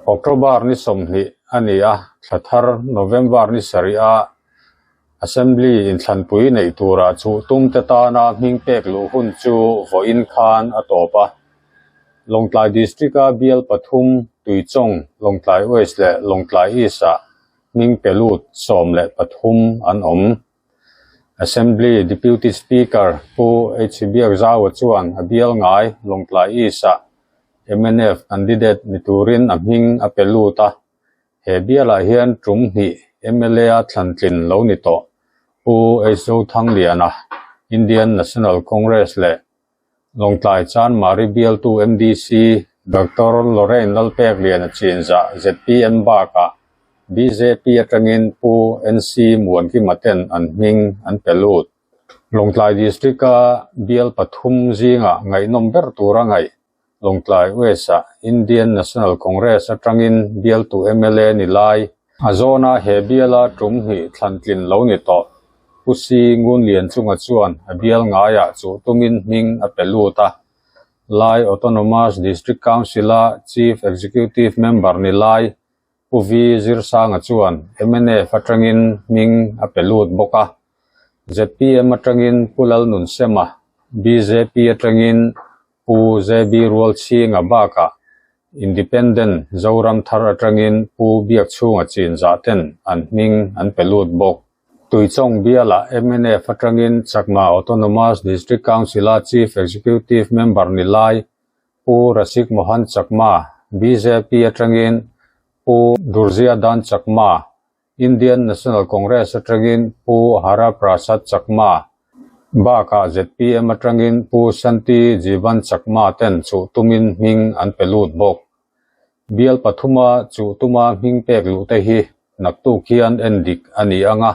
October ni 20 a ni a, thla thar November ni 7 a Assembly inthlanpui neih turah chuh tumte tana hming pek luh hun chu vawiin khan a tawp a. Lawngtlai District-a bial pathum, Tuichawng, Lawngtlai West leh Lawngtlai East-ah hming pe lut 13 an awm. Assembly Deputy Speaker Pu H Biakzaua chuan a bial ngai Lawngtlai East-ah mnf candidate ni turin a hming a pe lut a. He bialah hian tum hnih mla a thlantlin lo ni tawh Pu H Zothangliana, Indian National Congress leh Lawngtlai Chanmari bialtu MDC Doctor Lorraine Lalpekliana chinzah zpm bakah bjp atangin Pu NC Muankima ten an hming an pe lut. Lawngtlai District-a bial pathum zingah ngaihnawm ber tura ngaih Lawngtlai West-ah Indian National Congress atangin bialtu mla ni lai. A zawna he biala tum hnih thlantlin lo ni tawh. Pu Si Ngunlian chunga chuan a bial ngaiah chuh tumin hming a pe lut a. Lai Autonomous District Council-a Chief Executive Member ni lai Pu Vi Zirsanga chuan mnf atangin hming a pe lut bawk a. Zpm atangin Pu Lalnunsema, bjp atangin Pu JB Rualchhinga bakah Independent Zoram thar atangin Pu Biakchhunga chinzah ten an hming an pe lut bawk. Tuichawng bialah mnf atangin Chakma Autonomous District Council-a Chief Executive Member ni lai Pu Rasik Mohan Chakma, bjp atangin Pu Durjya Dan Chakma, Indian National Congress atangin Pu Hara Prasad Chakma bakah zpm atangin Pu Shanti Jivan Chakma ten chuh tumin hming an pe lut bawk. Bial pathuma chuh tuma hming pek luh te hi naktuk hian en dik a ni ang a,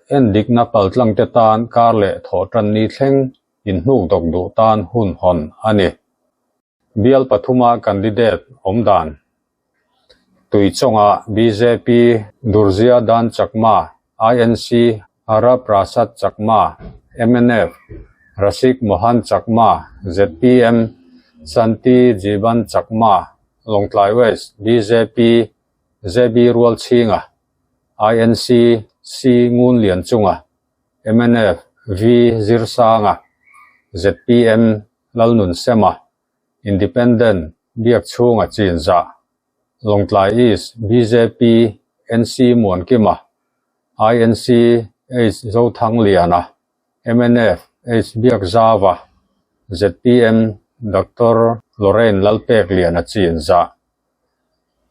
en dikna paltlang te tan kar leh thawh tan ni thleng inhnuk dawk duh tan hun hawn a ni. Bial pathuma candidate awm dan Tuichawnga bjp Durjya Dan Chakma, INC Hara Prasad Chakma, mnf Rasik Mohan Chakma, zpm Shanti Jiban Chakma, Lawngtlai West bjp JB Rualchhinga, INC C Ngunlianchunga, mnf V Zirsanga, zpm Lalnunsema, Independent, Biakchhunga Chinzah, Lawngtlai East, bjp, NC Muankima, INC, H Zothangliana, mnf, H Biakzava, zpm, Doctor Lorraine Lalpekliana Chinzah,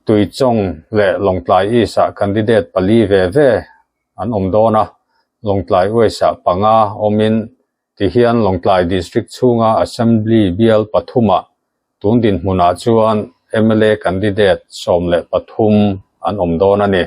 Tuichawng leh Lawngtlai East-ah candidate pali ve ve an awm dawn a, Lawngtlai West-ah panga awmin Tihian Lawngtlai District chhunga Assembly bial pathumah tun dinhmunah chuan mla candidate 13 an awm dawn a ni.